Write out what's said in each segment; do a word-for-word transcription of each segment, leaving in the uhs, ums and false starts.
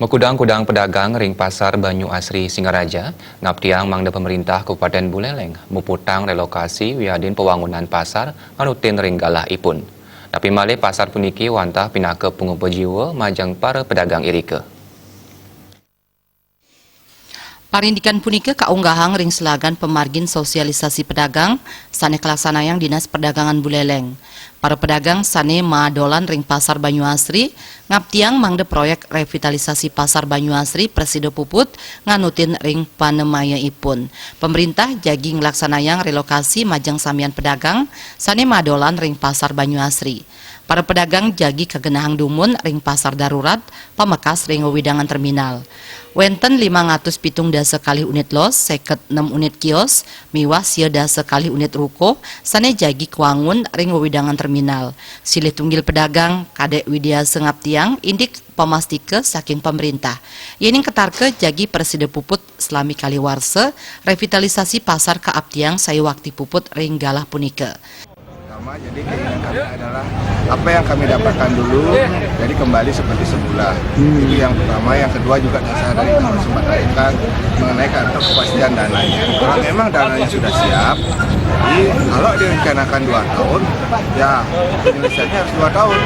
Kudang-kudang pedagang ring Pasar Banyu Asri Singaraja ngaptiang mangda pemerintah Kabupaten Buleleng muputang relokasi wiadin pewangunan pasar manutin ring galahipun. Napi malih pasar puniki wantah pinaka pangupa jiwa majeng para pedagang irika. Parindikan punika kaunggahang ring selagan pamargin sosialisasi pedagang sane kalaksanayang Dinas Perdagangan Buleleng. Para pedagang sane madolan ring Pasar Banyu Asri ngaptiang mangda proyek revitalisasi Pasar Banyu Asri prasida puput nganutin ring panemayaipun. Pemerintah jagi nglaksanayang relokasi majeng samian pedagang sane madolan ring Pasar Banyu Asri. Para pedagang jagi kagenahang dumun ring pasar darurat, pamekas ring wewidangan terminal. Wenten limang atus pitung dasa kalih unit los, seket nem unit kios, miwah sia dasa kalih unit ruko sane jagi kawangun ring wewidangan terminal. Silih tunggil pedagang, Kadek Widiasa ngaptiang indik pamastika saking pemerintah. Yening ketarka jagi prasida puput salami kalih warsa, revitalisasi pasar kaaptiang sayuwakti puput ring galah punika. Pertama, jadi keinginan kami adalah apa yang kami dapatkan dulu, jadi kembali seperti semula. Itu yang pertama. Yang kedua juga saya tadi sempat tanyakan mengenai kata kepastian dananya. Kalau memang dananya sudah siap, jadi kalau direncanakan dua tahun, ya penyelesaiannya harus dua tahun.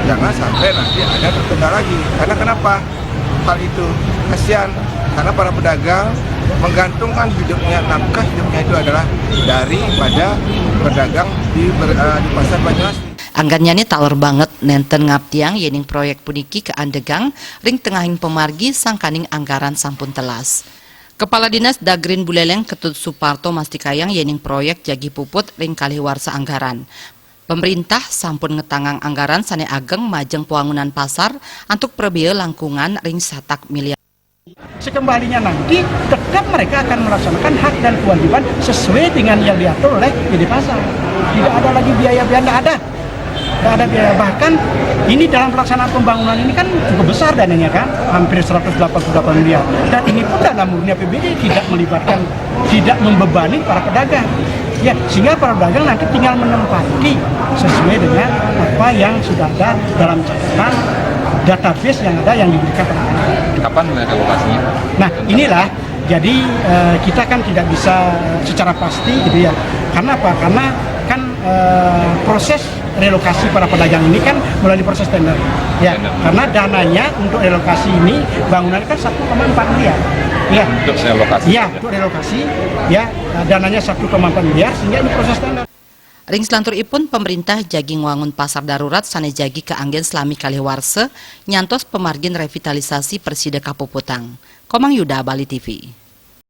Jangan sampai nanti ada tertunda lagi. Karena kenapa? Hal itu kasihan karena para pedagang menggantungkan hidupnya, nafkah hidupnya itu adalah daripada berdagang di, ber- eh, di pasar Banyumas. Anggannyane taler banget nenten ngaptiang yening proyek puniki kaandegang ring tengahing pamargi sangkaning anggaran sampun telas. Kepala Dinas Dagrin Buleleng Ketut Suparto mastikayang yening proyek jagi puput ring kalih warsa anggaran. Pemerintah sampun ngetangang anggaran sane ageng majeng pawangunan pasar antuk prabea langkungan ring satak miliar. Sekembalinya nanti, tetap mereka akan melaksanakan hak dan kewajiban sesuai dengan yang diatur oleh P D Pasar. Tidak ada lagi biaya-biaya, tidak ada. Tidak ada biaya. Bahkan ini dalam pelaksanaan pembangunan ini kan cukup besar dananya kan, hampir seratus delapan puluh delapan miliar. Dan ini pun dana murni A P B D, tidak melibatkan, tidak membebani para pedagang. Ya, sehingga para pedagang nanti tinggal menempati sesuai dengan apa yang sudah ada dalam catatan database yang ada yang diberikan pada mereka. Kapan relokasinya? Nah, inilah, jadi, eh, kita kan tidak bisa secara pasti gitu ya. Karena apa? Karena kan, eh, proses relokasi para pedagang ini kan melalui proses tender. Ya, tender. Karena dananya untuk relokasi ini bangunan kan satu koma empat miliar. Ya. Untuk relokasi. Ya, untuk relokasi, ya, dananya satu koma empat miliar sehingga ini proses tender. Ring selanturipun, pemerintah jagi ngwangun pasar darurat sane jagi kaanggen salami kalih warsa nyantos pamargin revitalisasi prasida kapuputang. Komang Yuda, Bali T V.